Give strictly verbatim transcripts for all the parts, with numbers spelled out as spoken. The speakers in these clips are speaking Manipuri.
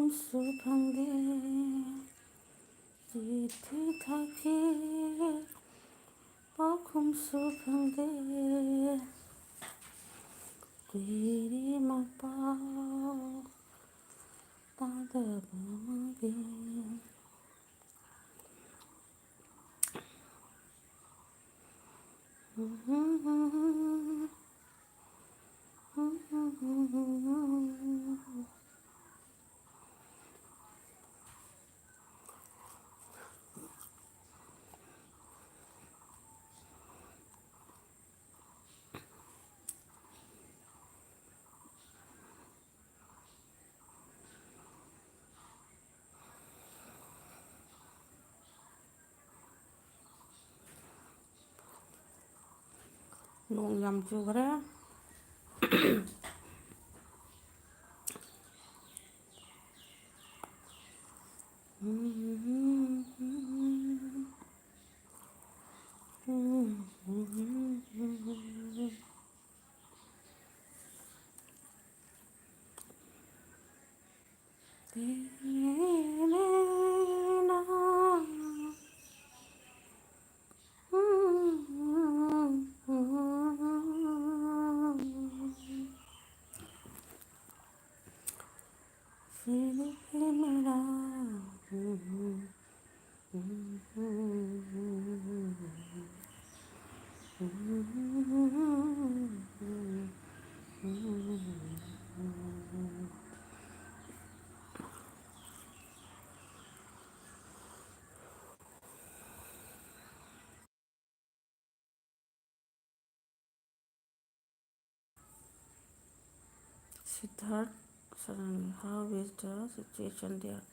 ꯁꯨ ꯐꯪꯗꯦ, ꯆꯤꯊꯤ ꯊꯥꯈꯤ, ꯄꯥꯎꯈꯨꯝꯁꯨ ꯐꯪꯗꯦ꯫ ꯀꯨꯏꯔꯦ ꯃꯄꯥꯎ ꯇꯥꯗꯕ ꯑꯃꯒꯤ꯫ ꯅꯣꯡ ꯌꯥꯝ ꯆꯨꯈ꯭ꯔꯦ꯫ Siddharth Sarangi, how is the situation there?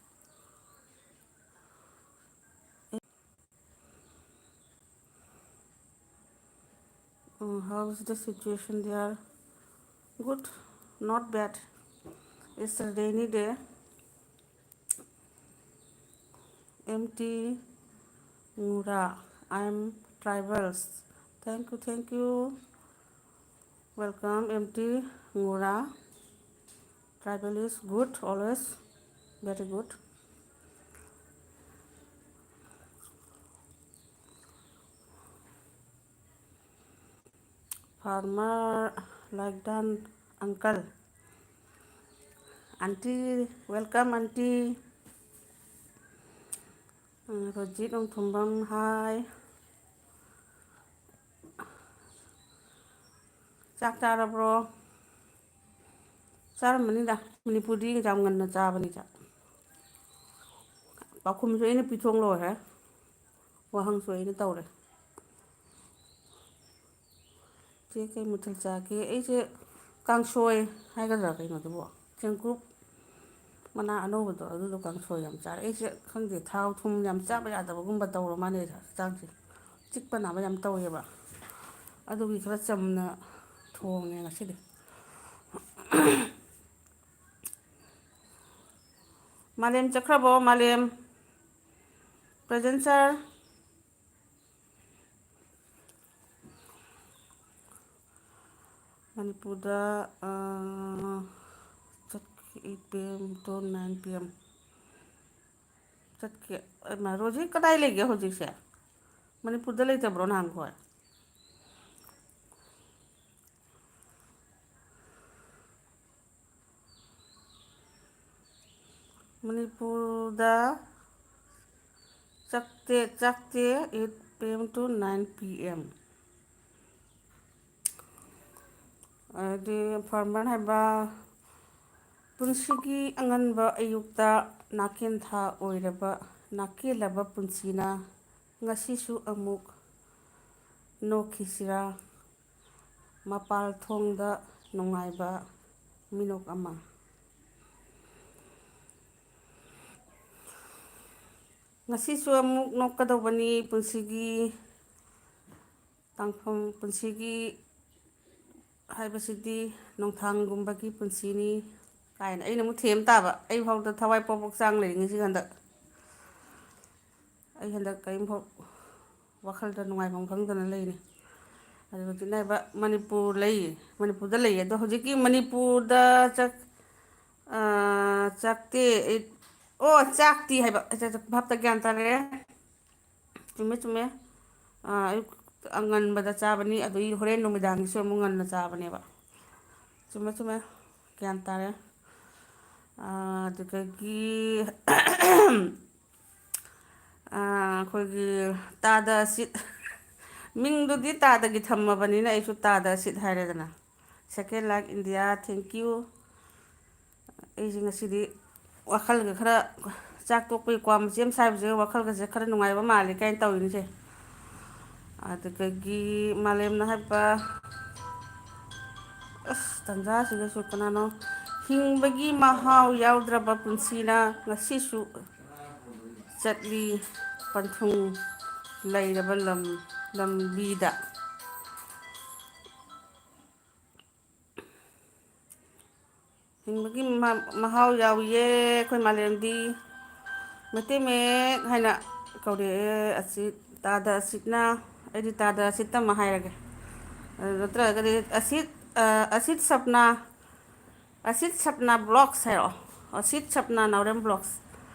Uh, how is the situation there? Good, not bad. It's a rainy day. M T Ngura, I am tribals. Thank you, thank you. Welcome, M T Ngura. Tribal is good always. Very good. Farmer like that uncle. Aunty, welcome, aunty. Um, Rojit Nongthombam, hi. ꯆꯥꯛ ꯆꯥꯔꯕ꯭ꯔꯣ? ꯆꯥꯔꯝꯃꯅꯤꯗ꯫ ꯃꯅꯤꯄꯨꯔꯗꯤ ꯌꯥꯝ ꯉꯟꯅ ꯆꯥꯕꯅꯤ ꯆꯥꯛ꯫ ꯄꯥꯎꯈꯨꯝꯁꯨ ꯑꯩꯅ ꯄꯤꯊꯣꯛ ꯂꯣꯏꯔꯦ꯫ ꯋꯥꯍꯪꯁꯨ ꯑꯩꯅ ꯇꯧꯔꯦ꯫ ꯆꯦ, ꯀꯩ ꯃꯊꯦꯜ ꯆꯥꯒꯦ? ꯑꯩꯁꯦ ꯀꯥꯡꯁꯣꯏ ꯍꯥꯏꯒꯗ꯭ꯔꯥ ꯀꯩꯅꯣꯗꯨꯕꯨ? ꯆꯦꯡꯀꯨꯞ ꯃꯅꯥ ꯑꯅꯧꯕꯗꯣ, ꯑꯗꯨꯗꯣ ꯀꯥꯡꯁꯣꯏ ꯌꯥꯝ ꯆꯥꯔꯦ꯫ ꯑꯩꯁꯦ ꯈꯪꯗꯦ, ꯊꯥꯎ ꯊꯨꯝ ꯌꯥꯝ ꯆꯥꯕ ꯌꯥꯗꯕꯒꯨꯝꯕ ꯇꯧꯔ ꯃꯥꯜꯂꯦ ꯍꯛꯆꯥꯡꯁꯦ꯫ ꯆꯤꯛꯄ ꯅꯥꯕ ꯌꯥꯝ ꯇꯧꯋꯦꯕ꯫ ꯑꯗꯨꯒꯤ ꯈꯔ ꯆꯝꯅ ꯊꯣꯡꯉꯦ ꯉꯁꯤꯗꯤ꯫ ꯃꯥꯂꯦꯝ ꯆꯠꯈ꯭ꯔꯕꯣ, ꯃꯥꯂꯦꯝ? Present, sir. ꯃꯅꯤꯄꯨꯔꯗ, ꯑ, ꯆꯠꯈꯤ, eight P M to nine P M꯫ ꯆꯠꯈꯤ꯫ ꯍꯩꯃꯥ, ꯔꯣꯖꯤ ꯀꯗꯥꯏ ꯂꯩꯒꯦ ꯍꯧꯖꯤꯛꯁꯦ? ꯃꯅꯤꯄꯨꯔꯗ ꯂꯩꯇꯕ꯭ꯔꯣ ꯅꯍꯥꯟꯈꯣꯏ? ꯃꯅꯤꯄꯨꯔꯗ ꯆꯠꯇꯦ, ꯆꯠꯇꯦ, eight P M to nine P M꯫ ꯑꯗꯨꯗꯤ ꯐꯥꯔꯃꯔ ꯍꯥꯏꯕ, ꯄꯨꯟꯁꯤꯒꯤ ꯑꯉꯟꯕ ꯑꯌꯨꯛꯇ ꯅꯥꯀꯦꯟꯊꯥ ꯑꯣꯏꯔꯕ, ꯅꯥꯀꯦꯜꯂꯕ ꯄꯨꯟꯁꯤꯅ ꯉꯁꯤꯁꯨ ꯑꯃꯨꯛ ꯅꯣꯛꯈꯤꯁꯤꯔꯥ? ꯃꯄꯥꯜ ꯊꯣꯡꯗ ꯅꯨꯡꯉꯥꯏꯕ ꯃꯤꯅꯣꯛ ꯑꯃ꯫ ꯉꯁꯤꯁꯨ ꯑꯃꯨꯛ ꯅꯣꯛꯀꯗꯧꯕꯅꯤ, ꯄꯨꯟꯁꯤꯒꯤ ꯇꯥꯡꯐꯝ, ꯄꯨꯟꯁꯤꯒꯤ ꯍꯥꯏꯕꯁꯤꯗꯤ ꯅꯣꯡꯊꯥꯡꯒꯨꯝꯕꯒꯤ ꯄꯨꯟꯁꯤꯅꯤ ꯀꯥꯏꯅ ꯑꯩꯅ ꯑꯃꯨꯛ ꯊꯦꯝ ꯇꯥꯕ꯫ ꯑꯩ ꯐꯥꯎꯗ ꯊꯋꯥꯏ ꯄ꯭ꯔꯣꯛ ꯄ꯭ꯔꯣꯛ ꯆꯥꯡ ꯂꯩꯔꯤꯉꯩꯁꯤ ꯍꯟꯗꯛ꯫ ꯑꯩ ꯍꯟꯗꯛ ꯀꯔꯤꯝꯐꯥꯎ ꯋꯥꯈꯜꯗ ꯅꯨꯡꯉꯥꯏꯐꯝ ꯈꯪꯗꯅ ꯂꯩꯔꯤ꯫ ꯑꯗꯨ ꯍꯧꯖꯤꯛꯅ ꯍꯥꯏꯕ ꯃꯅꯤꯄꯨꯔ ꯂꯩ, ꯃꯅꯤꯄꯨꯔꯗ ꯂꯩ꯫ ꯑꯗꯣ ꯍꯧꯖꯤꯛꯀꯤ ꯃꯅꯤꯄꯨꯔꯗ ꯆꯠ-, ꯑꯥ, ꯆꯥꯛꯇꯤ ꯑꯩ, ꯑꯣ, ꯆꯥꯛꯇꯤ ꯍꯥꯏꯕ, ꯑꯆꯥ, ꯑꯆꯥ, ꯚꯥꯞꯇ ꯒ꯭ꯌꯥꯟ ꯇꯥꯔꯦ꯫ ꯆꯨꯝꯃꯦ, ꯆꯨꯝꯃꯦ꯫ ꯑꯥ, ꯑꯌꯨꯛ ꯑꯉꯟꯕꯗ ꯆꯥꯕꯅꯤ, ꯑꯗꯨꯒꯤ ꯍꯣꯔꯦꯟ ꯅꯨꯃꯤꯗꯥꯡꯒꯤꯁꯨ ꯑꯃꯨꯛ ꯉꯟꯅ ꯆꯥꯕꯅꯦꯕ꯫ ꯆꯨꯝꯃꯦ, ꯆꯨꯝꯃꯦ꯫ ꯒ꯭ꯌꯥꯟ ꯇꯥꯔꯦ꯫ ꯑꯥ, ꯑꯗꯨꯗꯒꯤ, ꯑꯥ, ꯑꯩꯈꯣꯏꯒꯤ ꯇꯥꯗ ꯑꯁꯤꯠ, ꯃꯤꯡꯗꯨꯗꯤ ꯇꯥꯗꯒꯤ ꯊꯝꯃꯕꯅꯤꯅ ꯑꯩꯁꯨ ꯇꯥꯗ ꯑꯁꯤꯠ ꯍꯥꯏꯔꯦꯗꯅ꯫ Second like India, thank you꯫ ꯑꯩꯁꯦ ꯉꯁꯤꯗꯤ ꯋꯥꯈꯜꯒ ꯈꯔ, ꯆꯥꯛ ꯇꯣꯛꯄꯒꯤ ꯀ꯭ꯋꯥ ꯃꯆꯦꯠ ꯑꯃ ꯁꯥꯏꯕꯁꯦ ꯋꯥꯈꯜꯒꯁꯦ ꯈꯔ ꯅꯨꯡꯉꯥꯏꯕ ꯃꯥꯜꯂꯦ ꯀꯥꯏꯅ ꯇꯧꯔꯤꯅꯤꯁꯦ꯫ ꯑꯗꯨꯗꯒꯤ ꯃꯥꯂꯦꯝꯅ ꯍꯥꯏꯕ, ꯑꯁ, ꯇꯟꯖꯥꯁꯤꯗꯁꯨ ꯀꯅꯥꯅꯣ? "ꯍꯤꯡꯕꯒꯤ ꯃꯍꯥꯎ ꯌꯥꯎꯗ꯭ꯔꯕ ꯄꯨꯟꯁꯤꯅ ꯉꯁꯤꯁꯨ ꯆꯠꯂꯤ ꯄꯟꯊꯨꯡ ꯂꯩꯔꯕ ꯂꯝ ꯂꯝꯕꯤꯗ"꯫ ꯍꯤꯡꯕꯒꯤ ꯃ-, ꯃꯍꯥꯎ ꯌꯥꯎꯏꯌꯦ ꯑꯩꯈꯣꯏ ꯃꯥꯂꯦꯝꯗꯤ꯫ ꯃꯩꯇꯩ ꯃꯌꯦꯛ ꯍꯥꯏꯅ ꯀꯧꯔꯛꯑꯦ ꯑꯁꯤꯠ, ꯇꯥꯗ ꯑꯁꯤꯠꯅ꯫ ꯑꯩꯗꯤ ꯇꯥꯗ ꯑꯁꯤꯠꯇ ꯑꯃ ꯍꯥꯏꯔꯒꯦ꯫ ꯑꯗꯨ ꯅꯠꯇ꯭ꯔꯒꯗꯤ ꯑꯁꯤꯠ, ꯑ, ꯑꯁꯤꯠ ꯁꯞꯅꯥ, ꯑꯁꯤꯠ ꯁꯞꯅꯥ ꯕ꯭ꯂꯣꯛꯁ ꯍꯥꯏꯔꯛꯑꯣ꯫ ꯑꯁꯤꯠ ꯁꯞꯅꯥ ꯅꯥꯎꯔꯦꯝ ꯕ꯭ꯂꯣꯛꯁ꯫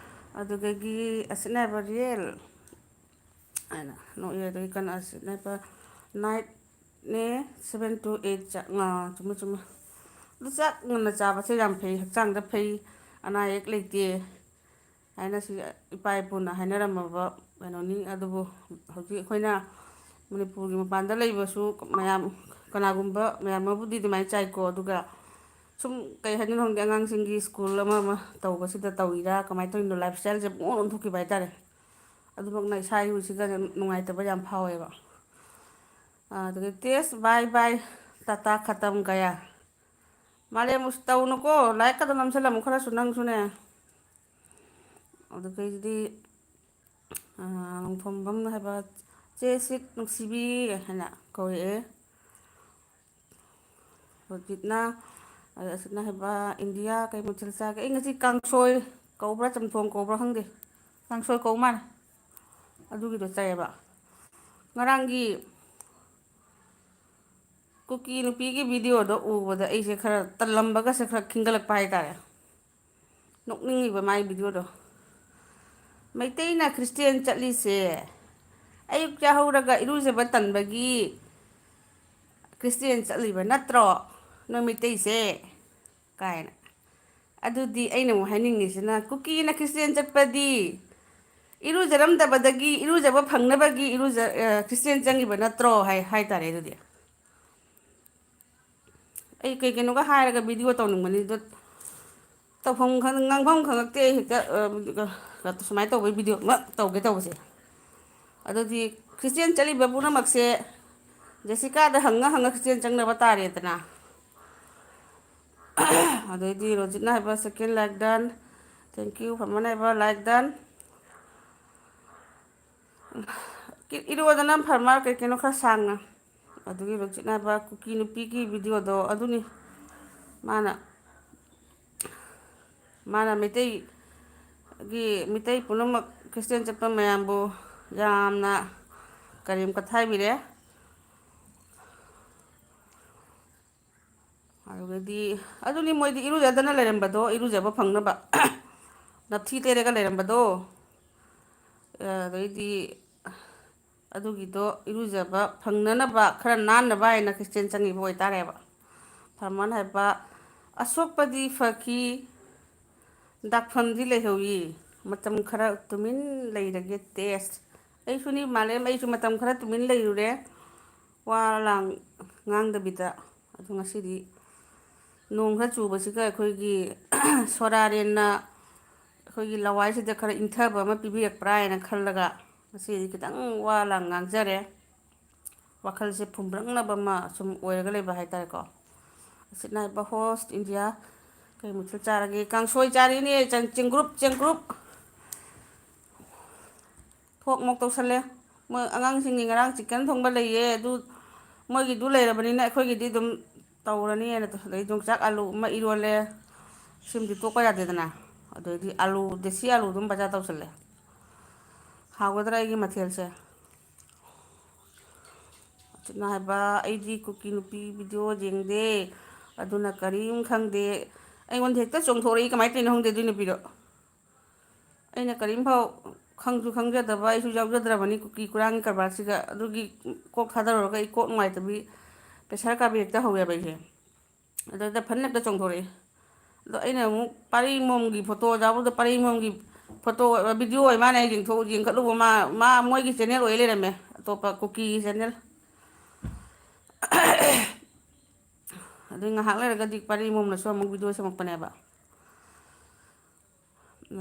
ꯑꯗꯨꯗꯒꯤ ꯑꯁꯤꯠꯅ ꯍꯥꯏꯕ ꯔꯤꯌꯦꯜ ꯍꯥꯏꯅ ꯅꯣꯛꯑꯦ꯫ ꯑꯗꯨꯗꯒꯤ ꯀꯩꯅꯣ ꯑꯁꯤꯠꯅ ꯍꯥꯏꯕ ꯅꯥꯏꯠꯅꯦ, seven to eight ꯆꯥꯛ ꯉꯥ-, ꯆꯨꯝꯃꯦ, ꯆꯨꯝꯃꯦ꯫ ꯑꯗꯨ ꯆꯥꯛ ꯉꯟꯅ ꯆꯥꯕꯁꯦ ꯌꯥꯝ ꯐꯩ, ꯍꯛꯆꯥꯡꯗ ꯐꯩ, ꯑꯅꯥ ꯑꯌꯦꯛ ꯂꯩꯇꯦ ꯍꯥꯏꯅ ꯁꯤ ꯏꯄꯥ ꯏꯄꯨꯅ ꯍꯥꯏꯅꯔꯝꯃꯕ ꯀꯩꯅꯣꯅꯤ꯫ ꯑꯗꯨꯕꯨ ꯍꯧꯖꯤꯛ ꯑꯩꯈꯣꯏꯅ ꯃꯅꯤꯄꯨꯔꯒꯤ ꯃꯄꯥꯟꯗ ꯂꯩꯕꯁꯨ ꯃꯌꯥꯝ, ꯀꯅꯥꯒꯨꯝꯕ ꯃꯌꯥꯝ ꯑꯃꯕꯨꯗꯤ ꯑꯗꯨꯃꯥꯏꯅ ꯆꯥꯏꯀꯣ꯫ ꯑꯗꯨꯒ ꯁꯨꯝ, ꯀꯩ ꯍꯥꯏꯗꯣꯏꯅꯣ ꯈꯪꯗꯦ, ꯑꯉꯥꯡꯁꯤꯡꯒꯤ ꯁ꯭ꯀꯨꯜ ꯑꯃ ꯑꯃ ꯇꯧꯕꯁꯤꯗ ꯇꯧꯔꯤꯔꯥ ꯀꯃꯥꯏꯅ ꯇꯧꯔꯤꯅꯣ, ꯂꯥꯏꯞ ꯁ꯭ꯇꯥꯏꯜꯁꯦ ꯄꯨꯡꯑꯣꯟ ꯑꯣꯟꯊꯣꯛꯈꯤꯕ ꯍꯥꯏꯇꯥꯔꯦ꯫ ꯑꯗꯨꯃꯛꯅ ꯏꯁꯥ ꯏꯔꯨꯁꯤꯒ ꯅꯨꯡꯉꯥꯏꯇꯕ ꯌꯥꯝ ꯐꯥꯎꯋꯦꯕ꯫ ꯑꯗꯨꯒ ꯇꯦꯁ ꯕꯥꯏ ꯕꯥꯏ, ꯇꯥꯇꯥ ꯈꯇꯝ ꯒꯌꯥ꯫ ꯃꯥꯂꯦꯝ ꯎꯁ ꯇꯧꯅꯨꯀꯣ, ꯂꯥꯏꯛꯀꯗꯣ ꯅꯝꯁꯤꯜꯂꯝꯃꯨ ꯈꯔꯁꯨ ꯅꯪꯁꯨꯅꯦ꯫ ꯑꯗꯨꯗꯒꯤꯗꯤ, ꯑꯥ, ꯅꯣꯡꯊꯣꯝꯕꯝꯅ ꯍꯥꯏꯕ, "ꯆꯦ ꯁꯤꯠ ꯅꯨꯡꯁꯤꯕꯤ" ꯍꯥꯏꯅ ꯀꯧꯔꯛꯑꯦ꯫ ꯔꯣꯖꯤꯠꯅ, ꯑꯗ ꯑꯁꯤꯠꯅ ꯍꯥꯏꯕ, "ꯏꯟꯗꯤꯌꯥ ꯀꯩ ꯃꯊꯦꯜ ꯆꯥꯒꯦ?" ꯑꯩ ꯉꯁꯤ ꯀꯥꯡꯁꯣꯏ ꯀꯧꯕ꯭ꯔꯥ ꯆꯝꯊꯣꯡ ꯀꯧꯕ꯭ꯔꯥ ꯈꯪꯗꯦ, ꯀꯥꯡꯁꯣꯏ ꯀꯧ ꯃꯥꯜꯂꯦ꯫ ꯑꯗꯨꯒꯤꯗꯣ ꯆꯥꯏꯌꯦꯕ꯫ ꯉꯔꯥꯡꯒꯤ ꯀꯨꯀꯤ ꯅꯨꯄꯤꯒꯤ ꯚꯤꯗꯤꯑꯣꯗꯣ ꯎꯕꯗ ꯑꯩꯁꯦ ꯈꯔ ꯇꯜꯂꯝꯕꯒꯁꯦ ꯈꯔ ꯈꯤꯡꯒꯠꯂꯛꯄ ꯍꯥꯏꯇꯥꯔꯦ꯫ ꯅꯣꯛꯅꯤꯡꯉꯤꯕ ꯃꯥꯏ ꯚꯤꯗꯤꯑꯣꯗꯣ꯫ "ꯃꯩꯇꯩꯅ ꯈ꯭ꯔꯤꯁꯇꯦꯟ ꯆꯠꯂꯤꯁꯦ ꯑꯌꯨꯛ ꯌꯥꯍꯧꯔꯒ ꯏꯔꯨꯖꯕ ꯇꯟꯕꯒꯤ ꯈ꯭ꯔꯤꯁꯇꯦꯟ ꯆꯠꯂꯤꯕ ꯅꯠꯇ꯭ꯔꯣ, ꯅꯣꯏ ꯃꯩꯇꯩꯁꯦ?" ꯀꯥꯏꯅ꯫ ꯑꯗꯨꯗꯤ ꯑꯩꯅ ꯑꯃꯨꯛ ꯍꯥꯏꯅꯤꯡꯉꯤꯁꯤꯅ, ꯀꯨꯀꯤꯅ ꯈ꯭ꯔꯤꯁꯇꯦꯟ ꯆꯠꯄꯗꯤ ꯏꯔꯨꯖꯔꯝꯗꯕꯗꯒꯤ ꯏꯔꯨꯖꯕ ꯐꯪꯅꯕꯒꯤ ꯏꯔꯨꯖ-, ꯑ, ꯈ꯭ꯔꯤꯁꯇꯦꯟ ꯆꯪꯉꯤꯕ ꯅꯠꯇ꯭ꯔꯣ ꯍꯥꯏ, ꯍꯥꯏ ꯇꯥꯔꯦ ꯑꯗꯨꯗꯤ꯫ ꯑꯩ ꯀꯩ ꯀꯩꯅꯣꯒ ꯍꯥꯏꯔꯒ ꯚꯤꯗꯤꯑꯣ ꯇꯧꯅꯤꯡꯕꯅꯤ, ꯑꯗꯣ ꯇꯧꯐꯝ ꯈꯪ-, ꯉꯥꯡꯐꯝ ꯈꯪꯉꯛꯇꯦ꯫ ꯑꯩ ꯍꯦꯛꯇ, ꯑ, ꯁꯨꯃꯥꯏꯅ ꯇꯧꯕꯒꯤ ꯚꯤꯗꯤꯑꯣ ꯑꯃ ꯇꯧꯒꯦ ꯇꯧꯕꯁꯦ꯫ ꯑꯗꯨꯗꯤ ꯈ꯭ꯔꯤꯁꯇꯦꯟ ꯆꯠꯂꯤꯕ ꯄꯨꯝꯅꯃꯛꯁꯦ ꯖꯦꯁꯤꯀꯥꯗ ꯍꯪꯉ ꯍꯪꯉ ꯈ꯭ꯔꯤꯁꯇꯦꯟ ꯆꯪꯅꯕ ꯇꯥꯔꯦꯗꯅ꯫ ꯑꯗꯩꯗꯤ ꯔꯣꯖꯤꯠꯅ ꯍꯥꯏꯕ second like done, thank you, ꯐꯃꯟ ꯍꯥꯏꯕ like done꯫ ꯏꯔꯣꯗꯅ ꯐꯔꯃꯥ ꯀꯩ ꯀꯩꯅꯣ ꯈꯔ ꯁꯥꯡꯅ꯫ ꯑꯗꯨꯒꯤ ꯔꯣꯖꯤꯠꯅ ꯍꯥꯏꯕ ꯀꯨꯀꯤ ꯅꯨꯄꯤꯒꯤ ꯚꯤꯗꯤꯑꯣꯗꯣ ꯑꯗꯨꯅꯤ꯫ ꯃꯥꯅ, ꯃꯥꯅ ꯃꯩꯇꯩꯒꯤ, ꯃꯩꯇꯩ ꯄꯨꯝꯅꯃꯛ ꯈ꯭ꯔꯤꯁꯇꯦꯟ ꯆꯠꯄ ꯃꯌꯥꯝꯕꯨ ꯌꯥꯝꯅ ꯀꯔꯦꯝ ꯀꯊꯥꯏꯕꯤꯔꯦ꯫ ꯑꯗꯨꯒꯗꯤ, ꯑꯗꯨꯅꯤ ꯃꯣꯏꯗꯤ ꯏꯔꯨꯖꯗꯅ ꯂꯩꯔꯝꯕꯗꯣ, ꯏꯔꯨꯖꯕ ꯐꯪꯅꯕ ꯅꯞꯊꯤ ꯇꯩꯔꯒ ꯂꯩꯔꯝꯕꯗꯣ꯫ ꯑꯗꯩꯗꯤ ꯑꯗꯨꯒꯤꯗꯣ ꯏꯔꯨꯖꯕ ꯐꯪꯅꯅꯕ, ꯈꯔ ꯅꯥꯟꯅꯕ ꯍꯥꯏꯅ ꯈ꯭ꯔꯤꯁꯇꯦꯟ ꯆꯪꯉꯤꯕ ꯑꯣꯏꯇꯥꯔꯦꯕ꯫ ꯐꯔꯃꯥꯟ ꯍꯥꯏꯕ, "ꯑꯁꯣꯛꯄꯗꯤ ꯐꯈꯤ, ꯗꯥꯛꯐꯝꯗꯤ ꯂꯩꯍꯧꯏ꯫ ꯃꯇꯝ ꯈꯔ ꯇꯨꯃꯤꯟ ꯂꯩꯔꯒꯦ ꯇꯦꯁ꯫" ꯑꯩꯁꯨꯅꯤ ꯃꯥꯂꯦꯝ, ꯑꯩꯁꯨ ꯃꯇꯝ ꯈꯔ ꯇꯨꯃꯤꯟ ꯂꯩꯔꯨꯔꯦ, ꯋꯥ ꯂꯥꯡ ꯉꯥꯡꯗꯕꯤꯗ꯫ ꯑꯗꯣ ꯉꯁꯤꯗꯤ ꯅꯣꯡ ꯈꯔ ꯆꯨꯕꯁꯤꯒ ꯑꯩꯈꯣꯏꯒꯤ ꯁꯣꯔꯥꯔꯦꯟꯅ ꯑꯩꯈꯣꯏꯒꯤ ꯂꯋꯥꯏꯁꯤꯗ ꯈꯔ ꯏꯪꯊꯕ ꯑꯃ ꯄꯤꯕꯤꯔꯛꯄ꯭ꯔꯥ ꯍꯥꯏꯅ ꯈꯜꯂꯒ ꯉꯁꯤꯗꯤ ꯈꯤꯇꯪ ꯋꯥ ꯂꯥꯡ ꯉꯥꯡꯖꯔꯦ꯫ ꯋꯥꯈꯜꯁꯦ ꯐꯨꯝꯕ꯭ꯔꯪꯅꯕ ꯑꯃ ꯁꯨꯝ ꯑꯣꯏꯔꯒ ꯂꯩꯕ ꯍꯥꯏꯇꯥꯔꯦꯀꯣ꯫ ꯑꯁꯤꯠ ꯅꯥꯏꯕ ꯍꯣꯁ ꯏꯟꯗꯤꯌꯥ, ꯀꯩ ꯃꯊꯦꯜ ꯆꯥꯔꯒꯦ? ꯀꯥꯡꯁꯣꯏ ꯆꯥꯔꯤꯅꯦ, ꯆꯦꯡ-, ꯆꯦꯡꯒ꯭ꯔꯨꯞ, ꯆꯦꯡꯒ꯭ꯔꯨꯞ꯫ ꯊꯣꯛ ꯃꯣꯛ ꯇꯧꯁꯜꯂꯦ꯫ ꯃꯣꯏ ꯑꯉꯥꯡꯁꯤꯡꯒꯤ ꯉꯔꯥꯡ ꯆꯤꯛꯀꯟ ꯊꯣꯡꯕ ꯂꯩꯌꯦ, ꯑꯗꯨ ꯃꯣꯏꯒꯤꯗꯨ ꯂꯩꯔꯕꯅꯤꯅ ꯑꯩꯈꯣꯏꯒꯤꯗꯤ ꯑꯗꯨꯝ ꯇꯧꯔꯅꯤꯅ꯫ ꯑꯗꯩ ꯌꯣꯡꯆꯥꯛ ꯑꯥꯂꯨ ꯑꯃ ꯏꯔꯣꯜꯂꯦ, ꯁꯤꯃꯗꯤ ꯇꯣꯛꯄ ꯌꯥꯗꯦꯗꯅ꯫ ꯑꯗꯩꯗꯤ ꯑꯥꯂꯨ, ꯗꯦꯁꯤ ꯑꯥꯂꯨ ꯑꯗꯨꯝ ꯕꯖꯥꯔ ꯇꯧꯁꯜꯂꯦ꯫ ꯍꯥꯎꯒꯗ꯭ꯔꯥ ꯑꯩꯒꯤ ꯃꯊꯦꯜꯁꯦ? ꯑꯁꯤꯠꯅ ꯍꯥꯏꯕ, "ꯑꯩꯗꯤ ꯀꯨꯀꯤ ꯅꯨꯄꯤ ꯚꯤꯗꯤꯑꯣ ꯌꯦꯡꯗꯦ, ꯑꯗꯨꯅ ꯀꯔꯤꯝ ꯈꯪꯗꯦ꯫ ꯑꯩꯉꯣꯟꯗ ꯍꯦꯛꯇ ꯆꯣꯡꯊꯣꯔꯛꯏ, ꯀꯃꯥꯏꯅ ꯇꯧꯔꯤꯅꯣ ꯈꯪꯗꯦ ꯑꯗꯨꯏ ꯅꯨꯄꯤꯗꯣ꯫ ꯑꯩꯅ ꯀꯔꯤꯝꯐꯥꯎ ꯈꯪꯁꯨ ꯈꯪꯖꯗꯕ, ꯑꯩꯁꯨ ꯌꯥꯎꯖꯗ꯭ꯔꯕꯅꯤ ꯀꯨꯀꯤ ꯀꯨꯔꯥꯡꯒꯤ ꯀꯔꯕꯥꯔꯁꯤꯒ꯫ ꯑꯗꯨꯒꯤ ꯀꯣꯛ ꯊꯥꯗꯔꯨꯔꯒ ꯑꯩ ꯀꯣꯛ ꯅꯨꯡꯉꯥꯏꯇꯕꯤ ꯄ꯭ꯔꯦꯁꯔ ꯀꯥꯕꯤ ꯍꯦꯛꯇ ꯍꯧꯋꯦꯕ ꯑꯩꯁꯦ꯫ ꯑꯗꯨꯗ ꯐꯟ ꯍꯦꯛꯇ ꯆꯣꯡꯊꯣꯔꯛꯑꯦ꯫ ꯑꯗꯣ ꯑꯩꯅ ꯑꯃꯨꯛ ꯄꯥꯔꯤ ꯃꯣꯝꯒꯤ ꯐꯣꯇꯣ ꯌꯥꯎꯕꯗ, ꯄꯥꯔꯤ ꯃꯣꯝꯒꯤ ꯐꯣꯇꯣ, ꯚꯤꯗꯤꯑꯣ ꯑꯣꯏ ꯃꯥꯅ ꯌꯦꯡꯊꯣꯛ-, ꯌꯦꯡꯈꯠꯂꯨꯕ, ꯃꯥ, ꯃꯥ ꯃꯣꯏꯒꯤ ꯆꯦꯅꯦꯜ ꯑꯣꯏ ꯂꯩꯔꯝꯃꯦ, ꯑꯇꯣꯞꯄ ꯀꯨꯀꯤꯒꯤ ꯆꯦꯅꯦꯜ꯫ ꯑꯗꯨ ꯉꯥꯏꯍꯥꯛ ꯂꯩꯔꯒꯗꯤ ꯄꯥꯔꯤ ꯃꯣꯝꯅꯁꯨ ꯑꯃꯨꯛ ꯚꯤꯗꯤꯑꯣ ꯁꯦꯝꯃꯛꯄꯅꯦꯕ꯫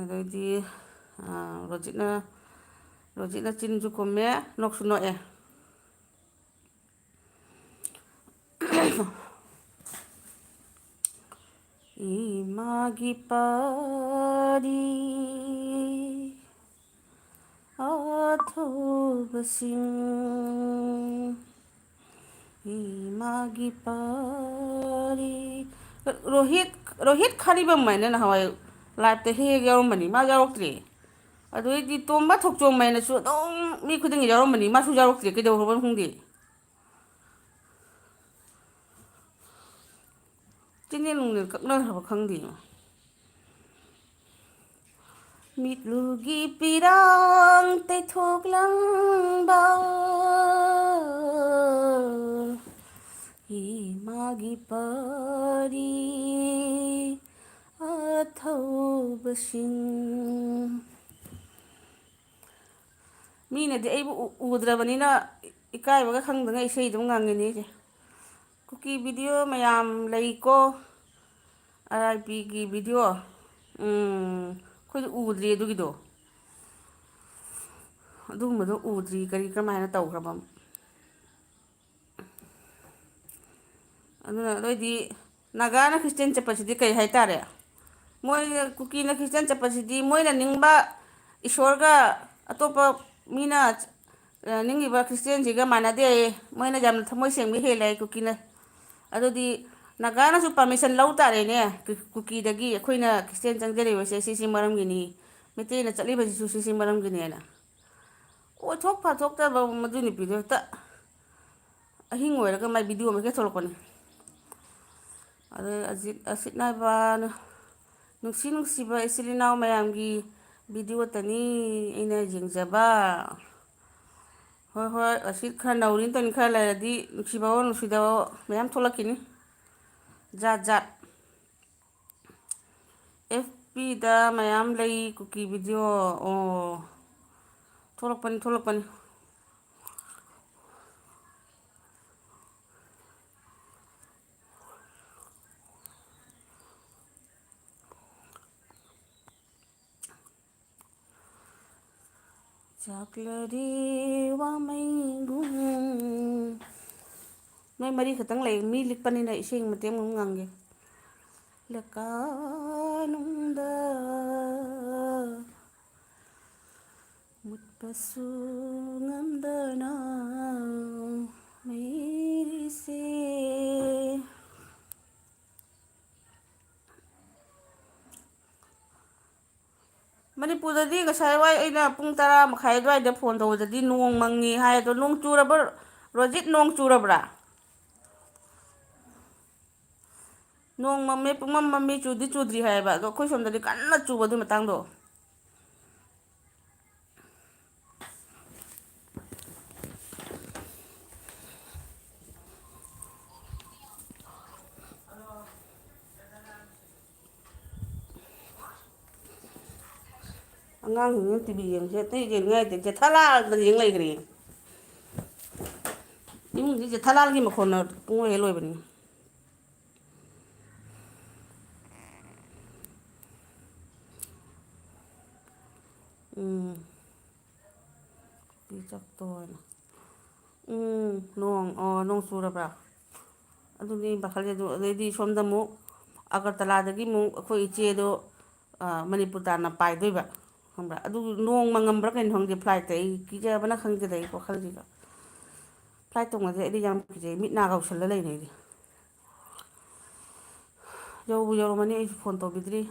ꯑꯗꯩꯗꯤ, ꯑ, ꯔꯣꯖꯤꯠꯅ, ꯔꯣꯖꯤꯠꯅ ꯆꯤꯟꯁꯨ ꯈꯨꯝꯃꯦ, ꯅꯣꯛꯁꯨ ꯅꯣꯛꯑꯦ꯫ ꯏꯃꯥꯒꯤ ꯄꯥꯔꯤ ꯑꯊꯧꯕꯁꯤꯡ, ꯏꯃꯥꯒꯤ ꯄꯥꯔꯤ꯫ ꯔꯣꯍꯤꯠ, ꯔꯣꯍꯤꯠ ꯈꯥꯔꯤꯕꯝ ꯍꯥꯏꯅ ꯅꯍꯥꯟꯋꯥꯏ ꯂꯥꯏꯞꯇ ꯍꯦꯛ ꯍꯦꯛ ꯌꯥꯎꯔꯝꯕꯅꯤ, ꯃꯥ ꯌꯥꯎꯔꯛꯇ꯭ꯔꯦ꯫ ꯑꯗꯨꯗꯩꯗꯤ ꯇꯣꯝꯕ ꯊꯣꯛꯆꯣꯝ ꯍꯥꯏꯅꯁꯨ ꯑꯗꯨꯝ ꯃꯤ ꯈꯨꯗꯤꯡꯒꯤ ꯌꯥꯎꯔꯝꯕꯅꯤ, ꯃꯥꯁꯨ ꯌꯥꯎꯔꯛꯇ꯭ꯔꯦ, ꯀꯩꯗꯧꯈ꯭ꯔꯕꯅꯣ ꯈꯪꯗꯦ꯫ ꯆꯦꯅꯦꯜ ꯅꯨꯡꯅꯦꯜ ꯀꯛꯅꯈ꯭ꯔꯕ ꯈꯪꯗꯦ꯫ ꯃꯤꯠꯂꯨꯒꯤ ꯄꯤꯔꯥꯡ ꯇꯩꯊꯣꯛꯂꯝꯕ ꯏꯃꯥꯒꯤ ꯄꯥꯔꯤ ꯑꯊꯧꯕꯁꯤꯡ꯫ ꯃꯤꯅꯗꯤ ꯑꯩꯕꯨ ꯎ-, ꯎꯗ꯭ꯔꯕꯅꯤꯅ ꯏꯀꯥꯏꯕꯒ ꯈꯪꯗꯉꯩ ꯏꯁꯩ ꯑꯗꯨꯝ ꯉꯪꯉꯤꯅꯦ ꯑꯩꯁꯦ꯫ ꯀꯨꯀꯤ ꯚꯤꯗꯤꯑꯣ ꯃꯌꯥꯝ ꯂꯩꯀꯣ, ꯑꯥꯔ ꯑꯥꯏ ꯄꯤꯒꯤ ꯚꯤꯗꯤꯑꯣ꯫ ꯎꯝ, ꯑꯩꯈꯣꯏꯗꯤ ꯎꯗ꯭ꯔꯤ ꯑꯗꯨꯒꯤꯗꯣ꯫ ꯑꯗꯨꯒꯨꯝꯕꯗꯣ ꯎꯗ꯭ꯔꯤ, ꯀꯔꯤ ꯀꯃꯥꯏꯅ ꯇꯧꯈ꯭ꯔꯕ꯫ ꯑꯗꯨꯅ ꯑꯗꯨꯑꯣꯏꯗꯤ ꯅꯥꯒꯥꯅ ꯈ꯭ꯔꯤꯁꯇꯦꯟ ꯆꯠꯄꯁꯤꯗꯤ ꯀꯩ ꯍꯥꯏꯇꯥꯔꯦ? ꯃꯣꯏꯅ, ꯀꯨꯀꯤꯅ ꯈ꯭ꯔꯤꯁꯇꯦꯟ ꯆꯠꯄꯁꯤꯗꯤ ꯃꯣꯏꯅ ꯅꯤꯡꯕ ꯏꯁꯣꯔꯒ ꯑꯇꯣꯞꯄ ꯃꯤꯅ, ꯑ, ꯅꯤꯡꯉꯤꯕ ꯈ꯭ꯔꯤꯁꯇꯦꯟꯁꯤꯒ ꯃꯥꯟꯅꯗꯦ꯫ ꯃꯣꯏꯅ ꯌꯥꯝꯅ ꯊꯃꯣꯏ ꯁꯦꯡꯕ ꯍꯦꯜꯂꯦ ꯍꯥꯏ ꯀꯨꯀꯤꯅ꯫ ꯑꯗꯨꯗꯤ ꯅꯥꯒꯥꯅꯁꯨ ꯄꯥꯔꯃꯤꯁꯟ ꯂꯧ ꯇꯥꯔꯦꯅꯦ, ꯀꯨ-, ꯀꯨꯀꯤꯗꯒꯤ, "ꯑꯩꯈꯣꯏꯅ ꯈ꯭ꯔꯤꯁꯇꯦꯟ ꯆꯪꯖꯔꯤꯕꯁꯦ ꯁꯤꯁꯤ ꯃꯔꯝꯒꯤꯅꯤ, ꯃꯩꯇꯩꯅ ꯆꯠꯂꯤꯕꯁꯤꯁꯨ ꯁꯤꯁꯤ ꯃꯔꯝꯒꯤꯅꯦꯅ"꯫ ꯑꯣꯏꯊꯣꯛ ꯄꯥꯊꯣꯛꯇꯕ ꯃꯗꯨ ꯅꯨꯄꯤꯗꯣ ꯍꯦꯛꯇ꯫ ꯑꯍꯤꯡ ꯑꯣꯏꯔꯒ ꯃꯥꯏ ꯚꯤꯗꯤꯑꯣ ꯑꯃ ꯍꯦꯛꯇ ꯊꯣꯛꯂꯛꯄꯅꯤ꯫ ꯑꯗꯩ ꯑꯖꯤꯠ, ꯑꯁꯤꯠ ꯅꯥꯏꯕ, ꯅꯨꯡꯁꯤ ꯅꯨꯡꯁꯤꯕ ꯏꯆꯤꯜ ꯏꯅꯥꯎ ꯃꯌꯥꯝꯒꯤ ꯚꯤꯗꯤꯑꯣꯇꯅꯤ ꯑꯩꯅ ꯌꯦꯡꯖꯕ꯫ ꯍꯣꯏ, ꯍꯣꯏ, ꯑꯁꯤꯠ ꯈꯔ ꯅꯧꯔꯤꯅ ꯇꯧꯅꯤ, ꯈꯔ ꯂꯩꯔꯗꯤ ꯅꯨꯡꯁꯤꯕꯋꯣ ꯅꯨꯡꯁꯤꯗꯕꯋꯣ ꯃꯌꯥꯝ ꯊꯣꯛꯂꯛꯈꯤꯅꯤ꯫ ꯖꯥꯠ ꯖꯥꯠ꯫ ꯑꯦꯐ ꯕꯤꯗ ꯃꯌꯥꯝ ꯂꯩ ꯀꯨꯀꯤ ꯚꯤꯗꯤꯑꯣ꯫ ꯑꯣ, ꯊꯣꯛꯂꯛꯄꯅꯤ, ꯊꯣꯛꯂꯛꯄꯅꯤ꯫ ꯆꯥꯛꯂꯔꯤ ꯋꯥꯃꯩꯒꯨꯝ꯫ ꯅꯣꯏ ꯃꯔꯤ ꯈꯛꯇꯪ ꯂꯩ, ꯃꯤ ꯂꯤꯛꯄꯅꯤꯅ ꯏꯁꯩ ꯃꯇꯦꯛ ꯑꯃ ꯉꯥꯡꯒꯦ꯫ ꯂꯀꯥꯅꯨꯡꯗ ꯃꯨꯠꯄꯁꯨ ꯉꯝꯗꯅ ꯃꯩꯔꯤꯁꯦ꯫ ꯃꯅꯤꯄꯨꯔꯗꯗꯤ ꯉꯁꯥꯏ ꯋꯥꯏ ꯑꯩꯅ ꯄꯨꯡ ꯇꯔꯥ ꯃꯈꯥꯏ ꯑꯗꯨꯋꯥꯏꯗ ꯐꯣꯟ ꯇꯧꯕꯗꯗꯤ ꯅꯣꯡ ꯃꯪꯉꯤ ꯍꯥꯏ꯫ ꯑꯗꯣ ꯅꯣꯡ ꯆꯨꯔꯕ, ꯔꯣꯖꯤꯠ, ꯅꯣꯡ ꯆꯨꯔꯕ꯭ꯔꯥ? ꯅꯣꯡ ꯃꯝꯃꯦ, ꯄꯨꯡꯃꯝ ꯃꯝꯃꯤ, ꯆꯨꯗꯤ ꯆꯨꯗ꯭ꯔꯤ ꯍꯥꯏꯌꯦꯕ꯫ ꯑꯗꯣ ꯑꯩꯈꯣꯏ ꯁꯣꯝꯗꯗꯤ ꯀꯟꯅ ꯆꯨꯕ ꯑꯗꯨ ꯃꯇꯥꯡꯗꯣ꯫ ꯑꯉꯥꯡꯁꯤꯡꯅ ꯇꯤ ꯚꯤ ꯌꯦꯡꯕꯁꯦ ꯑꯇꯩ ꯌꯦꯡꯅꯤꯡꯉꯥꯏ ꯂꯩꯇꯦ, ꯖꯦꯊꯥꯂꯥꯜꯗ ꯌꯦꯡ ꯂꯩꯈ꯭ꯔꯦ꯫ ꯏꯃꯨꯡꯁꯤ ꯖꯦꯊꯥꯂꯥꯜꯒꯤ ꯃꯈꯣꯟꯅ ꯄꯨꯡꯂꯣꯏ ꯍꯦꯛ ꯂꯣꯏꯕꯅꯤ꯫ ꯎꯝ꯫ ꯆꯥꯛꯇꯣ ꯑꯣꯏꯅ꯫ ꯎꯝ, ꯅꯣꯡ, ꯑꯣ, ꯅꯣꯡ ꯆꯨꯔꯕ꯭ꯔꯥ? ꯑꯗꯨꯅꯤ ꯑꯩꯅ ꯄꯥꯈꯠꯂꯤꯁꯦ꯫ ꯑꯗꯨ, ꯑꯗꯩꯗꯤ ꯁꯣꯝꯗ ꯑꯃꯨꯛ ꯑꯒꯔꯇꯂꯥꯗꯒꯤ ꯑꯃꯨꯛ ꯑꯩꯈꯣꯏ ꯏꯆꯦꯗꯣ, ꯑ, ꯃꯅꯤꯄꯨꯔ ꯇꯥꯟꯅ ꯄꯥꯏꯗꯣꯏꯕ, ꯈꯪꯕ꯭ꯔꯥ? ꯑꯗꯨ ꯅꯣꯡ ꯃꯪꯉꯝꯕ꯭ꯔꯥ ꯀꯩꯅꯣ ꯈꯪꯗꯦ, ꯐ꯭ꯂꯥꯏꯠꯇ꯫ ꯑꯩ ꯀꯤꯖꯕꯅ ꯈꯪꯗꯦꯗ ꯑꯩ ꯋꯥꯈꯜꯁꯤꯗ꯫ ꯐ꯭ꯂꯥꯏꯠ ꯇꯣꯡꯕꯁꯦ ꯑꯩꯗꯤ ꯌꯥꯝ ꯀꯤꯖꯩ, ꯃꯤꯠ ꯅꯥ ꯒꯧꯁꯜꯂ ꯂꯩꯅꯦ ꯑꯩꯗꯤ꯫ ꯌꯧꯕꯨ ꯌꯧꯔꯝꯃꯅꯤ, ꯑꯩꯁꯨ ꯐꯣꯟ ꯇꯧꯕꯤꯗ꯭ꯔꯤ꯫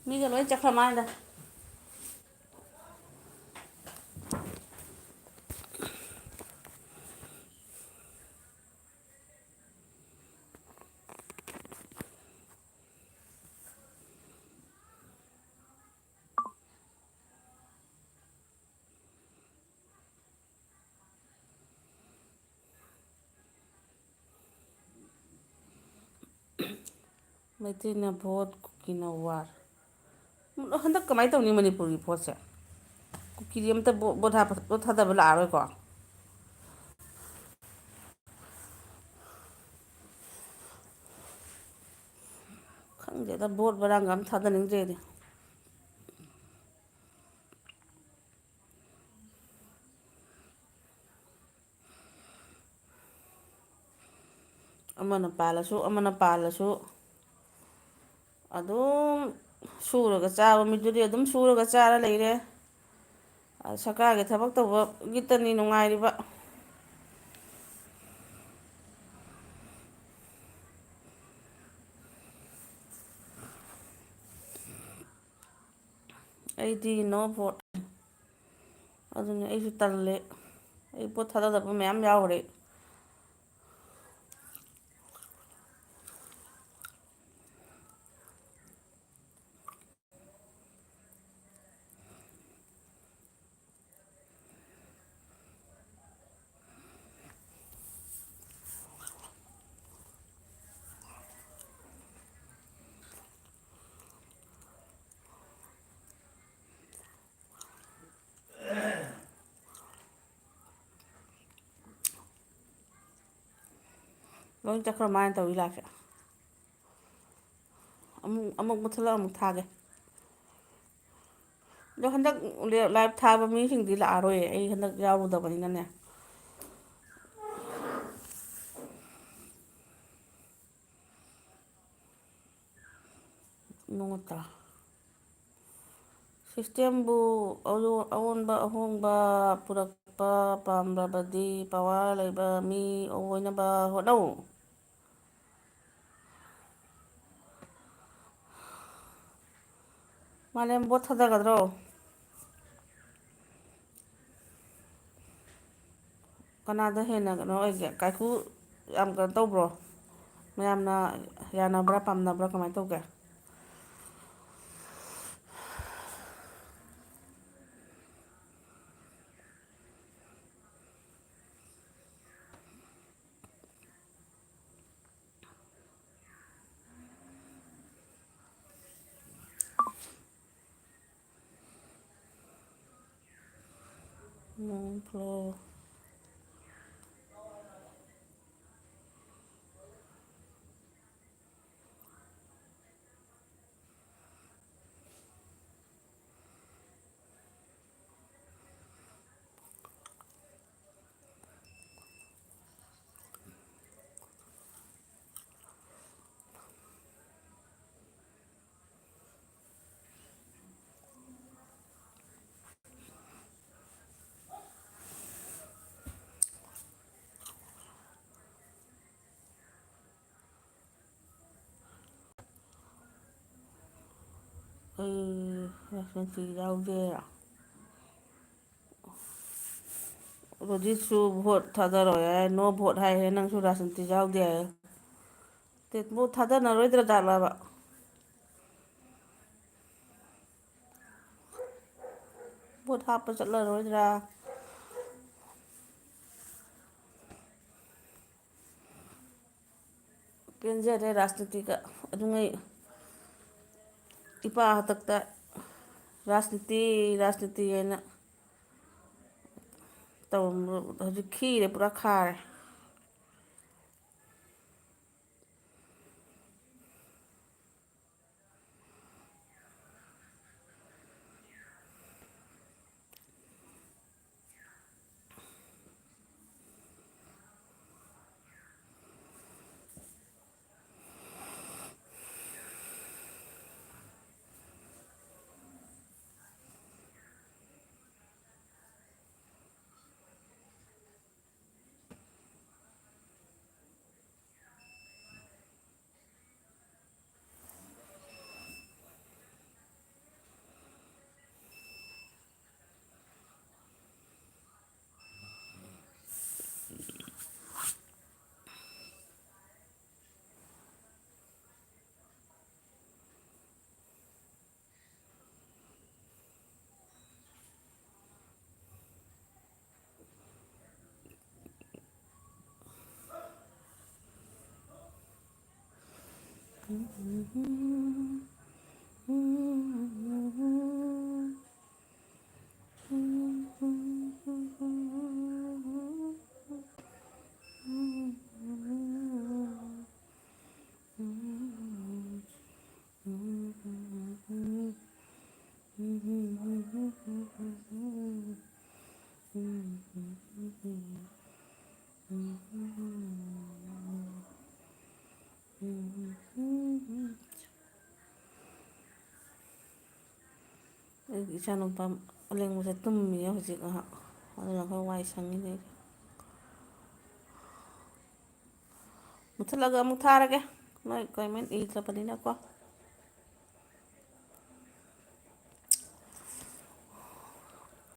ꯃꯤꯒ ꯂꯣꯏ ꯆꯠꯈ꯭ꯔ ꯃꯥꯜꯂꯦꯗ꯫ ꯃꯩꯇꯩꯅ vote, ꯀꯨꯀꯤꯅ war꯫ ꯍꯟꯗꯛ ꯀꯃꯥꯏꯅ ꯇꯧꯅꯤ ꯃꯅꯤꯄꯨꯔꯒꯤ voteꯁꯦ? ꯀꯨꯀꯤꯗꯤ ꯑꯝꯇ vote, vote ꯍꯥꯞꯄ-, vote ꯊꯥꯗꯕ ꯂꯥꯛꯑꯔꯣꯏꯀꯣ? ꯈꯪꯗꯦꯗ, vote ꯃꯔꯥꯡꯒ ꯑꯝ ꯊꯥꯗꯅꯤꯡꯗ꯭ꯔꯦꯗꯤ꯫ ꯑꯃꯅ ꯄꯥꯜꯂꯁꯨ, ꯑꯃꯅ ꯄꯥꯜꯂꯁꯨ, ꯑꯗꯨꯝ ꯁꯨꯔꯒ ꯆꯥꯕ ꯃꯤꯗꯨꯗꯤ ꯑꯗꯨꯝ ꯁꯨꯔꯒ ꯆꯥꯔ ꯂꯩꯔꯦ꯫ ꯑ, ꯁꯔꯀꯥꯔꯒꯤ ꯊꯕꯛ ꯇꯧꯕꯒꯤꯇꯅꯤ ꯅꯨꯡꯉꯥꯏꯔꯤꯕ꯫ ꯑꯩꯗꯤ no vote꯫ ꯑꯗꯨꯅꯦ, ꯑꯩꯁꯨ ꯇꯜꯂꯦ꯫ ꯑꯩ ꯄꯣꯠ ꯊꯥꯗꯗꯕ ꯃꯌꯥꯝ ꯌꯥꯎꯈ꯭ꯔꯦ꯫ ꯂꯣꯏ ꯆꯠꯈ꯭ꯔ ꯃꯥꯜꯂꯦ ꯇꯧꯔꯤ ꯂꯥꯏꯞꯁꯦ꯫ ꯑꯃꯨꯛ, ꯑꯃꯨꯛ ꯃꯨꯠꯊꯠꯂꯒ ꯑꯃꯨꯛ ꯊꯥꯒꯦ꯫ ꯑꯗꯣ ꯍꯟꯗꯛ ꯂꯥꯏꯞ ꯊꯥꯕ ꯃꯤꯁꯤꯡꯗꯤ ꯂꯥꯛꯑꯔꯣꯏ, ꯑꯩ ꯍꯟꯗꯛ ꯌꯥꯎꯔꯨꯗꯕꯅꯤꯅꯅꯦ꯫ ꯅꯣꯡꯉꯠꯇ꯭ꯔꯥ? ꯁꯤꯁꯇꯦꯝꯕꯨ ꯑꯑꯣꯟꯕ ꯑꯍꯣꯡꯕ ꯄꯨꯔꯛꯄ ꯄꯥꯝꯂꯕꯗꯤ ꯄꯋꯥꯔ ꯂꯩꯕ ꯃꯤ ꯑꯣꯏꯅꯕ ꯍꯣꯠꯅꯧ꯫ ꯃꯥꯂꯦꯝ ꯚꯣꯠ ꯊꯥꯗꯒꯗ꯭ꯔꯣ? ꯀꯅꯥꯗ ꯍꯦꯟꯅ ꯀꯩꯅꯣ ꯑꯣꯏꯒꯦ? ꯀꯥꯏꯀꯨ ꯌꯥꯝ ꯀꯩꯅꯣ ꯇꯧꯕ꯭ꯔꯣ? ꯃꯌꯥꯝꯅ ꯌꯥꯅꯕ꯭ꯔꯥ, ꯄꯥꯝꯅꯕ꯭ꯔꯥ, ꯀꯃꯥꯏꯅ ꯇꯧꯒꯦ? ꯅꯣꯡ ꯐ꯭ꯂꯣ꯫ ꯑꯩ ꯔꯥꯖꯅꯤꯇꯤ ꯌꯥꯎꯗꯦ꯫ ꯔꯣꯖꯤꯠꯁꯨ ꯚꯣꯠ ꯊꯥꯗꯔꯣꯏ ꯍꯥꯏ, no vote ꯍꯥꯏꯍꯦ, ꯅꯪꯁꯨ ꯔꯥꯖꯅꯤꯇꯤ ꯌꯥꯎꯗꯦ ꯍꯥꯏ꯫ ꯇꯦ-, ꯚꯣꯠ ꯊꯥꯗꯅꯔꯣꯏꯗ꯭ꯔꯥ ꯖꯥꯠꯂꯕ? ꯚꯣꯠ ꯍꯥꯞꯄ ꯆꯠꯂꯔꯣꯏꯗ꯭ꯔꯥ? ꯄꯦꯟꯖꯔꯦ ꯔꯥꯖꯅꯤꯇꯤꯒ꯫ ꯑꯗꯨꯉꯩ ꯏꯄꯥ ꯍꯥꯛꯇꯛꯇ ꯔꯥꯖꯅꯤꯇꯤ, ꯔꯥꯖꯅꯤꯇꯤ ꯍꯥꯏꯅ ꯇꯧꯔꯝꯕ ꯍꯧꯖꯤꯛ ꯈꯤꯔꯦ, ꯄꯨꯔꯥ ꯈꯥꯔꯦ꯫ ꯑꯩꯒꯤ ꯏꯆꯥꯅꯨꯄꯥ ꯑꯂꯦꯡꯕꯁꯦ ꯇꯨꯝꯃꯤꯌꯦ ꯍꯧꯖꯤꯛ ꯉꯥꯏꯍꯥꯛ, ꯑꯗꯨꯅ ꯈꯔ ꯋꯥꯏ ꯁꯪꯉꯤꯅꯦ ꯑꯩꯁꯦ꯫ ꯃꯨꯠꯊꯠꯂꯒ ꯑꯃꯨꯛ ꯊꯥꯔꯒꯦ, ꯅꯣꯏ ꯀꯃꯦꯟ ꯏꯗ꯭ꯔꯕꯅꯤꯅꯀꯣ꯫